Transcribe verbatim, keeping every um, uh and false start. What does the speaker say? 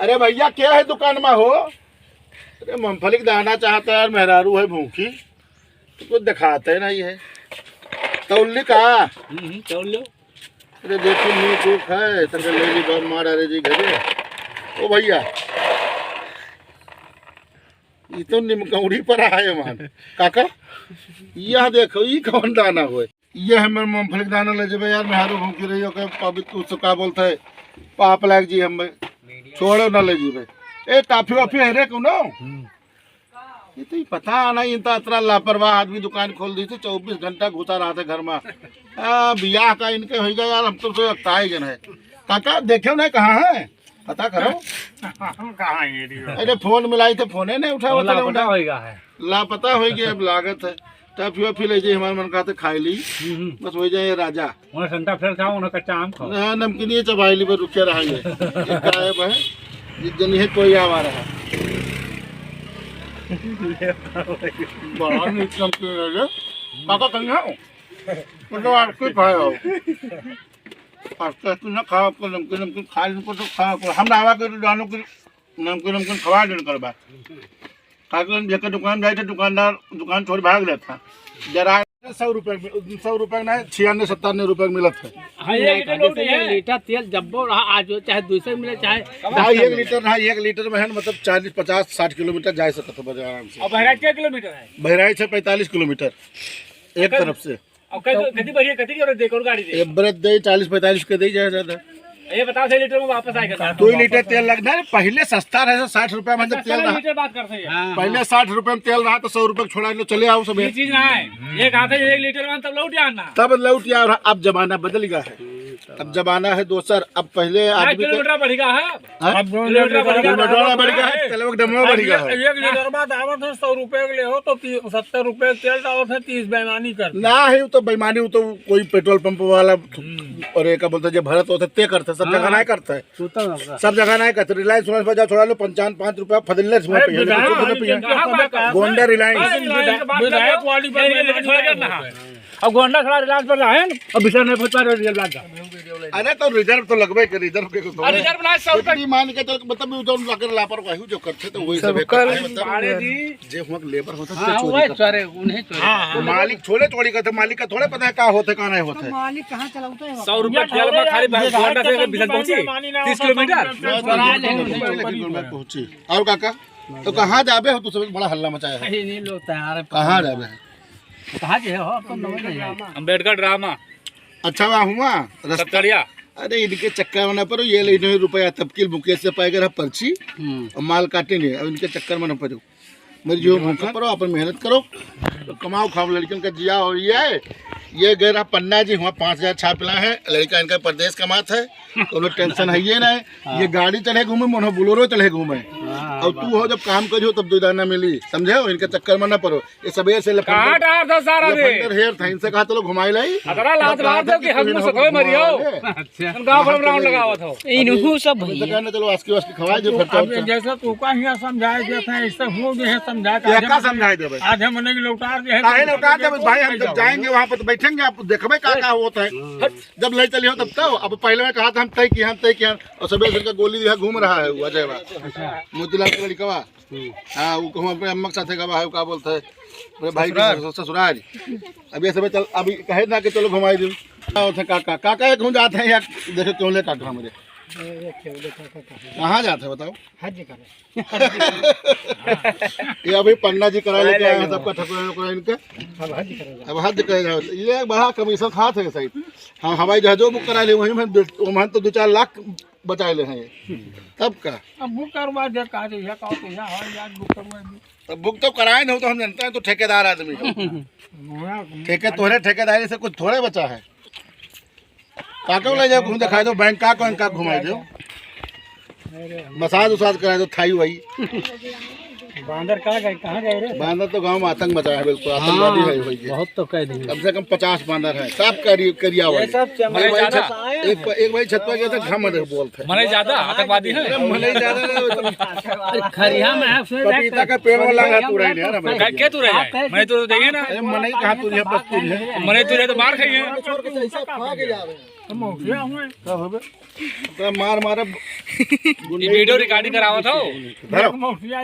अरे भइया, क्या है दुकान मा हो? अरे मूंगफली क दाना चाहत है यार, मेहरारू है भूखी, तो कुछ देखात है नहीं है। तौल ली का? हम्म, हम्म, तौल लो। अरे देखी, मुंह चूक है, तब ले ली बाप मार, अरे जी घरे। ओ भइया, ई तो निमकौड़ी पर आए मान। काका, यह देखो, ई कौन दाना होए? ये हमर मूंगफली क दाना ले जेबे यार, मेहरारू भूखी रही, ओके पवित्र उसको का बोलत है, पाप लाग जी, हम छोड़ो ना ले जेबे। ए, टाफी वाफी है रे कोनो? हम्म। ये तो ही पता नहीं, इन तो अतरा लापरवाह आदमी दुकान खोल दी थी, चउबीस घंटा घुसा रहत है घर मा। आ, बियाह का इनके होइगा यार, हम तो सोचता ही गन है। काका, देखे नहीं कहाँ है? पता करो। हम कहाँ हैं ये दियो? अरे फोन मिलाई थे, फोने नहीं उठावत है लापता उन्हें। होइगा है। लापता होइगा, अब लागत है। टाफी वाफी ले जाई, हमार मन कहत है खाई ली। हम्म, हम्म। बस होइ जाए राजा। उन्हें संता फेल खाओ, उन्हें कच्चा आम खाओ। ना, नमकीन ये चबाई ली, बस रुके रहा ये। ये गायब है। ये जनी है कोई आवा रहा। बड़ा मीठ नमकीन है ये। काका कहीं हो? मतलब आप कुछ खाए हो? आप तो कुछ ना खाओ, आपको नमकीन, नमकीन खा लेने को तो खाओ, आपको हम आवा के तो जानो कि नमकीन, नमकीन खवा देने कर बा। काहे कि हम जेकर दुकान जाए थे, दुकानदार दुकान छोड़ भाग लेता। जरा सौ रुपए में, सौ रुपए में नहीं, छियानवे सत्तानवे रुपए में मिलत है। हाँ, एक लीटर नहीं, एक लीटर तेल जब्बो रहा, आज हो चाहे दो सौ मिले, चाहे ढाई, एक लीटर रहा, एक लीटर में है ना, मतलब चालीस, पचास, साठ किलोमीटर जा सकत हो बाजार आराम से। और बहराइच कितना किलोमीटर है? बहराइच है पैंतालीस किलोमीटर एक तरफ से। और कति, कति बढ़िया, कति की average दे, कौन गाड़ी दे? Average दे चालीस पैंतालीस के दे, ज्यादा से ज्यादा। ये बताओ, छह लीटर में वापस आएगा साहब? दो लीटर तेल लगना है, पहले सस्ता रहे, साठ रुपया में जब तेल रहा। लीटर बात करते हैं। हाँ, पहले हाँ। साठ रुपया में तेल रहा तो सौ रुपया छोड़ा लो, चले आओ सब। ये चीज ना है, एक हाथ है, एक लीटर में तब लौट आना। तब लौट आओ, अब जमाना बदल गया है। अब जमाना है दोसर। अब पहले आदमी के किलोमीटर बढ़ गया है। हाँ? अब किलोमीटर बढ़ गया है, तेलवा के दमवा बढ़ गया है। एक लीटर बाद आवत है सौ रुपये के ले हो तो ती-, सत्तर रुपये के तेल डालत है, तीस बेईमानी कर। ना है, वो तो बेईमानी, वो तो कोई पेट्रोल पंप वाला और एक बोलते जो भरत होते ते करते, सब जगह नहीं करते। सब जगह नहीं करते। रिलायंस उलायंस पर जाओ, छोड़ा लो, पंचान पाँच रुपया फदिल्ले से वहाँ पे है, कुछ नहीं पिए। गोंडा रिलायंस। विधायक वाली पर बेईमानी नहीं है। अब गोंडा खड़ा रिलायंस पर रहे हैं, अब बिसर नहीं पहुंचा रहे रियल बात का। अरे तो रिजर्व तो लगबे के, रिजर्व के तो अरे रिजर्व ना, सौ रुपये। इतनी मान के चल, मतलब, जो अगर लापरवाही जो करते तो वही सब सब कर। करते, मतलब, अरे जी। जे हुआ लेबर होता हाँ, ते चोरी वही करता। सारे उन्हें चोरी हाँ, करता। हाँ। मालिक छोड़े चोरी करते, मालिक का थोड़े पता है का होते, का नहीं होते। तो मालिक कहाँ चलाते हैं? सौ रुपये तेल में खाली गोंडा से बिसर पहुंची, तीस किलोमीटर। पहुंची। और काका, तो कहाँ जाबे हो तू सब, बड़ा हल्ला मचाया है। कहीं नहीं, लोग तैयार है। कहाँ जाबे है? कहाँ जे हो, अपन नंबर नहीं है। अम्बेडकर ड्रामा। अच्छा, वहाँ हुआ रस्ता। सतरिया। अरे, इनके चक्कर में ना पड़ो, ये ले इन्हें रुपया तबकील मुकेश से पाएगा पर्ची हम्म। और माल काटेंगे। अब इनके चक्कर में ना पड़ो, मेरी जो भूखा पड़ो, अपन मेहनत करो, तो कमाओ खाओ, लड़कियों का जिया। और ये, ये गए रहा पन्ना जी, वहाँ पाँच हजार छापला है, लड़का इनका परदेश कमात है, तो लोग टेंशन है ये ना। हाँ। ये गाड़ी चढ़े घूमे, मोनो बोलेरो चढ़े घूमे। हाँ, और तू हो जब काम करियो तब दो दाना मिली, समझे हो? इनके चक्कर में ना पड़ो। ये सबेरे से लफंडर, कहाँ डार था सारा रे? लफंडर हेर था, इनसे कहा चलो घुमाई लाई। अतरा लात मार दो कि हम मुँह से थोड़े मरियो। अच्छा। हम गाँव भर में राउंड लगावत हो। इनहू सब इनसे भैया। कहने चलो आस्की वास्की खवाई दो, अब खर्चा उर्चा। जैसे तू का हियाँ समझाए देत है, ऐसे हो गए है समझाए। ये का समझाए देबे? आज हम उन्हें लौटा दे हैं। काहे लौटा देबे भाई? हम जब जाएंगे वहाँ पर तो बैठेंगे, आप देखबे का का होता है। हम्म। जब ले चलियो तब तो, अब पहले मैं कहा था हम तय किया, हम तय किया, और सबेरे से का गोली दिया घूम रहा है वो अजय बा। अच्छा। मोतीलाल का लड़कवा। हम्म। हाँ, वो कहूँ अपने अम्मा के साथे गवा है, का बोलता है, मेरे भाई के ससुराल। ससुराल। अब ये सब चल, अभी कहे ना कि चलो घुमाई दो। का होता है काका, काका एक हूँ जाते हैं यार, देखो क्यों ले काका मेरे। ये क्यों ले काका, काका। कहाँ जाते हैं बताओ? हज करे। ये अभी पन्ना जी करा लेके आए हैं सबका ठकुरा वकुरा इनका। अब हज करे जाओ। अब हज करे जाओ। ये बड़ा कमीशन खात है सही। हम हवाई जहाजो बुक करा ले, वहीं में दो, वहाँ तो दो चार लाख बचाए ले हैं ये। तब का? अब बुक करवा दे, का दे, ये का तो यहाँ है, यार, बुक करवा दे। तब बुक तो कराए नहीं हो तो हम जानते हैं, तो ठेकेदार आदमी हो। ठेके, तोहरे ठेकेदारी से कुछ थोड़े बचा है। काका ले जाओ, घूम दिखाई दो, बैंकॉक, बैंकॉक घुमाई दो। मसाज उसाज कराई दो, थाई वाई। बांदर कहाँ गए, कहाँ गए रे? बांदर तो गांव में आतंक मचाया है, बिल्कुल आतंकवादी हाँ, है भाई ये। बहुत तो कह दिए। कम से कम पचास बांदर हैं, सब करी-, करिया ये वाले। सब चमड़े भाई ज्यादा। छत-, एक, एक भाई छत पर गया था, घम बोलते हैं। मने ज्यादा आतंकवादी है। अरे मने ज्यादा नहीं, वो तो अरे खरिया में है, उसमें पपीता का पेड़ वाला है, तू रह गया ना भाई। क्या, क्या तू रह गया? मैं तो देखे ना। अरे मने कहाँ तू रह, बस तू रह। मने तू रह तो मार खाई है। छोड़ के ऐसा खा के जा रहे हैं। मौसिया हुए। का होबे? ओकरा मार मारब। ये video recording करावत हो? धरो। मौसिया